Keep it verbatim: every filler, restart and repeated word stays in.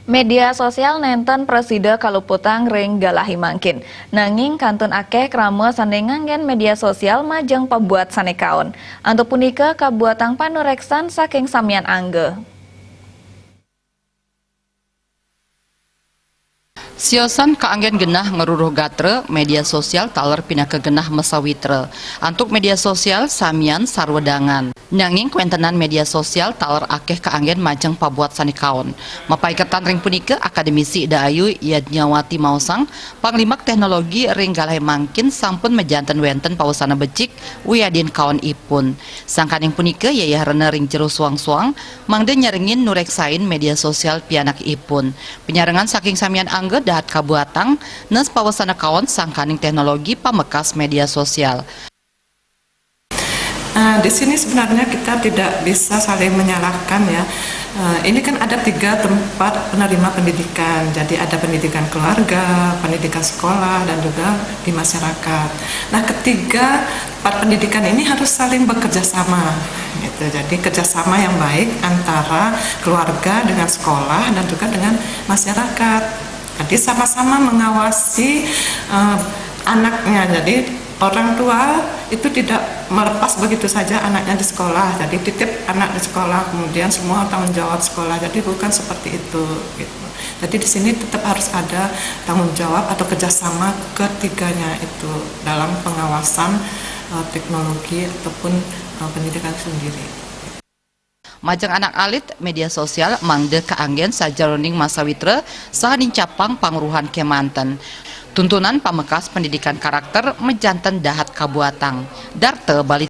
Media sosial nenten prasida kaluputang ring galahe mangkin. Nanging kantun akeh krama sane nganggen media sosial majeng pabuat sane kaon. Antuk punika kabuatang panureksan saking samian angga. Siosan kaanggen genah ngruruh gatra, media sosial taler pinaka genah masawitra. Antuk media sosial samian sarwa dangan. Nanging kawentenan media sosial taler akeh kaanggen majeng pabuat sane kaon. Mapaiketan ring punika, Akademisi Ida Ayu Yadnyawati maosang, panglimbak teknologi ring galahe mangkin sampun majanten wenten pawasana becik wiadin kaonipun. Sangkaning punika, yayah rena ring jero suang-suang, mangda nyarengin nureksain media sosial pianakipun. Penyarengan saking samian angga dahat kabuatang, nes pawasana kaon sangkaning teknologi pamekas media sosial. Nah, di sini sebenarnya kita tidak bisa saling menyalahkan ya. Eh, ini kan ada tiga tempat penerima pendidikan. Jadi ada pendidikan keluarga, pendidikan sekolah, dan juga di masyarakat. Nah, ketiga tempat pendidikan ini harus saling bekerja sama. Gitu. Jadi kerjasama yang baik antara keluarga dengan sekolah dan juga dengan masyarakat. Jadi sama-sama mengawasi eh, anaknya. Jadi orang tua itu tidak melepas begitu saja anaknya di sekolah. Jadi titip anak di sekolah, kemudian semua tanggung jawab sekolah. Jadi bukan seperti itu. Gitu. Jadi di sini tetap harus ada tanggung jawab atau kerjasama ketiganya itu dalam pengawasan eh, teknologi ataupun eh, pendidikan sendiri. Majeng anak alit, media sosial mangda kaanggen sajeroning masawitra saha nincapang pangruhan kemanten. Tuntunan pamekas pendidikan karakter majanten dahat kabuatang. Darta Bali.